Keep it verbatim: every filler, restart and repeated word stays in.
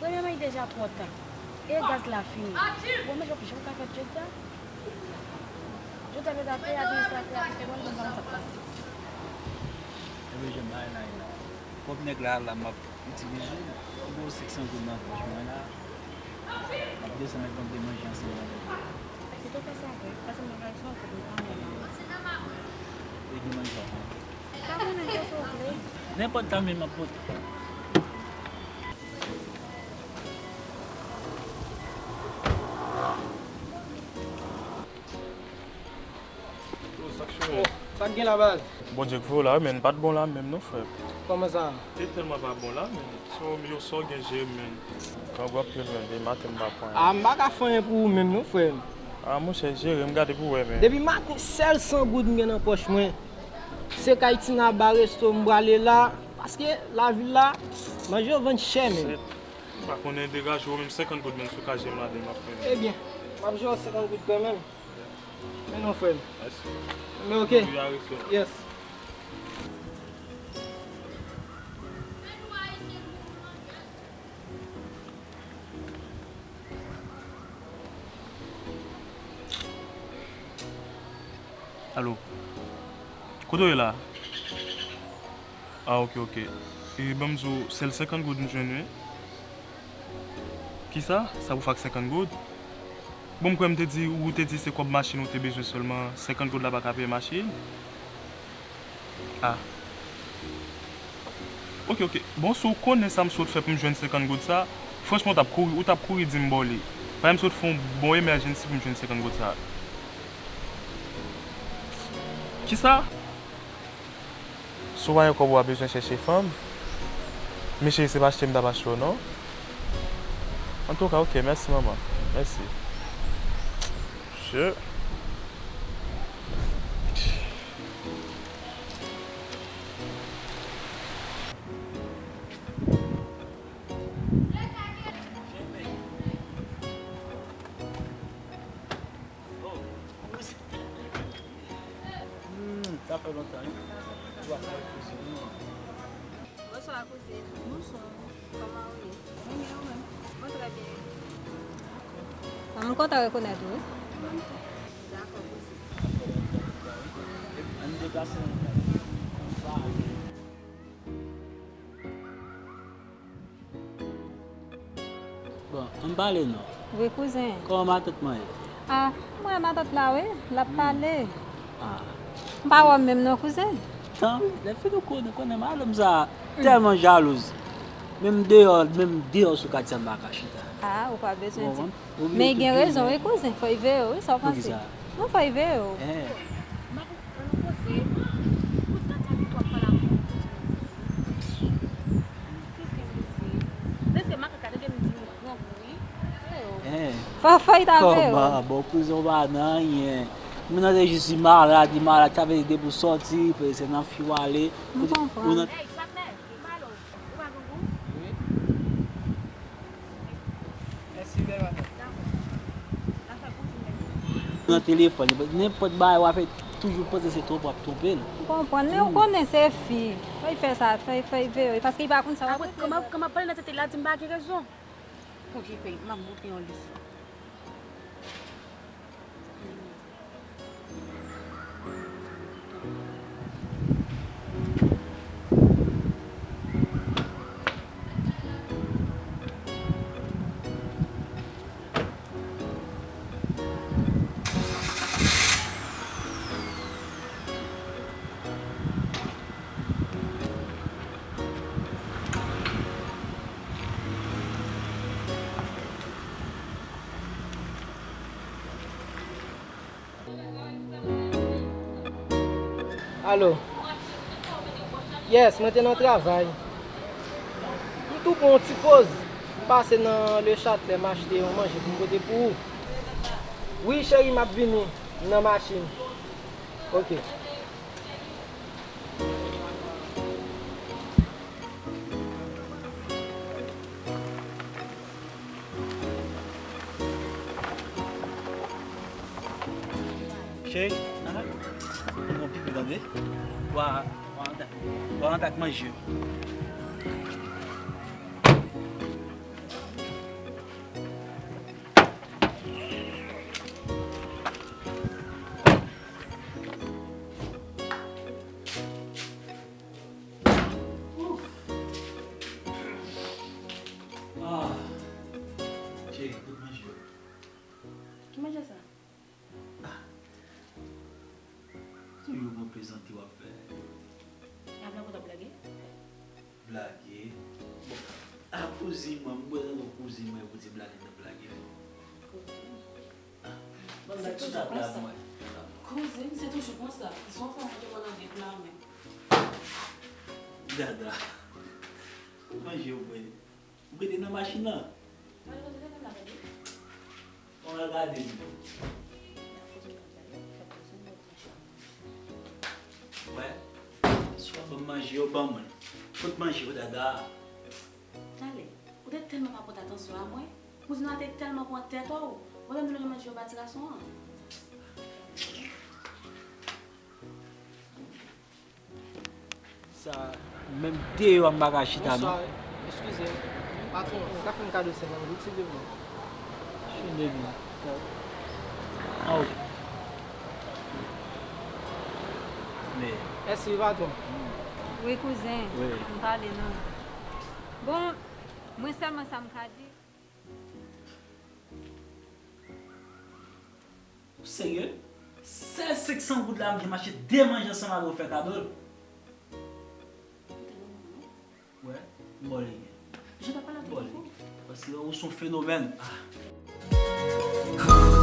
Premyèman, li deja pran tan. E gaz la fini. Bon, men jòf, jan w ka fè jodi a? Jodi a, jodi a, peye administratè a, pou te wè l konn sa k ap pase. Ebyen, jan bagay la ye la. Kòb nèg la, la, m ap itilize l. Mwen gen senk san goud nan pòch mwen la. M ap desann al pran de manje ansanm avè l. Si w fè sa vre, pase mwen bay san goud, mwen pa renmen. E gen manje w ap pran? Pa konnen, fè sa w vle. Nenpòt sa, men m ap pote. Yo, sa k gen la, baz? Bondye k voye w la wi, men m pa t bon la menm non, frè. Kòman sa? Te tèlman pa bon la, men. Sa w, yo, sa w gen jere m, men. Grangou anpil, men, demen maten m pa pran anyen. A, m pa ka fè anyen pou ou menm non, frè m. A, monchè, jere m, gade pou w wè, men. Depi maten, sèl san goud m gen nan pòch mwen. Se kay Tina ba resto m prale la, paske lavil la, manje yo vann chè, men. M pa konnen degaje w, menm senkant goud menm si w ka jere m ladan, m ap fè. Ebyen, m ap jere w senkant goud kanmenm. Men non, frè m. Mèsi. Men oke. Wi, a resto. Yes. Alo. Kote w ye la? Ah, ok, ok. E ban m di w, sèl senkant goud m jwenn, wi. Kisa? Sa pou fè ak senkant goud? Bon, m kwè m te di, ou te di se kòb machin ou te bezwen sèlman, senkant goud la pa ka peye machin? Ah. Ok, ok. Bon, si w konnen sa m sot fè pou m jwenn senkant goud sa, franchman, ou t ap kouri, ou t ap kouri di m ba w li. Paske m sot fè yon bon emergency pou m jwenn senkant goud sa. Kisa? Si w pa gen kòb, w ap bezwen chèche fanm. Men cheri, se pa achte m t ap achte w, non. Antouka, ok, mèsi, manman. Mèsi. Mesye. Hmm, sa fè lontan, wi. Ou pa ka repoze, non. Bonswa, kouzin. Bonswa. Kòman ou ye? Mwen byen, ou menm? Mwen trè byen. Ah, mwen kontan rekonèt ou, wi. Dakò, kouzin. Ann deplase nan kay. Bon, ann pale non. Wi, kouzen. Kòman matant mwen ye? Ah, m wè matant la, wi, l ap pale. Ah. M pa wè w menm non, kouzen. Tanpri, lè fini w konnen, konnen madanm sa tèlman jalouz. Menm deyò, menm deyò sou katye a m pa ka chita. Ah, ou pa bezwen di. Men gen rezon, wi, kouzen. Fò y veye w, wi, sa w panse? Poukisa? Non, fò y veye w. Eh. An nou koze, pou tanta moun w ap pale ak moun. Kèlke mesye. Mesye makak la, tande m di nou grangou, wi. Eh. Fò, fò y ta veye w. Kòman? Bon, kouzen w pa nan anyen. Moun nan te jis di malad, li malad, sa vle di depi w sòti, se nan fi w ale. M konprann. Hey, patnè, m pale w. Ou pa grangou? Wi. Mèsi, bèl maten. Dakò. Afè pou di mèsi. Nan telefòn, nenpòt bagay w ap fè, toujou panse se twonpe w ap twonpe l. M konprann, men ou konnen se fi. Fò y fè sa, fò y, fò y veye, paske y pa konn sa w ap regle. Apre, kòman, kòman pale nan tete la, di m pa gen rezon. Okipe, m ap montre yon leson. Alo. Yes, mwen te nan travay. M tou pran yon ti poz. M pase nan Le Châtelet, m achte yon manje pou m pote pou ou. Wi, cheri, m ap vini. M nan machin. Ok. Cheri, aha, ou bon pipi tande. Wa, wa antak, wa antak manje. A kouzin mwen, mwen bezwen yon kouzin mwen pou ti blage nan blage. Ban m met sou tab la mwen. Kouzin, se toujou konsa. Son fwa mwen te mwen nan de pla men. Dada. Manje w mwen. Ou rete nan machin nan. Mwen al gade m. Wè. Si w ap ban m manje, yo ban mwen. Kot manje yo, Dada? Ale, ou te tèlman pa pote atansyon a mwen. Kouzin an te tèlman pran tèt ou. Mwen menm nou manje yo ba ti gason an. Sa, menm deyò a m pa ka chita non. Bonswa, eskize. Patwon, ou ka fè m kado senkant goud, silvouplè? Chine li. Ah, ok. Men. Mèsi, patwon. Wi, kouzen. Wi. M pale non. Bon, mwen sèlman sa m ka di. Ou serye? Sèl senk san goud la m gen, m achte de manje ansanm avè w fè kado l. Wè, m ba w li. M ba w li. Paske ou se yon fenomèn. Ah.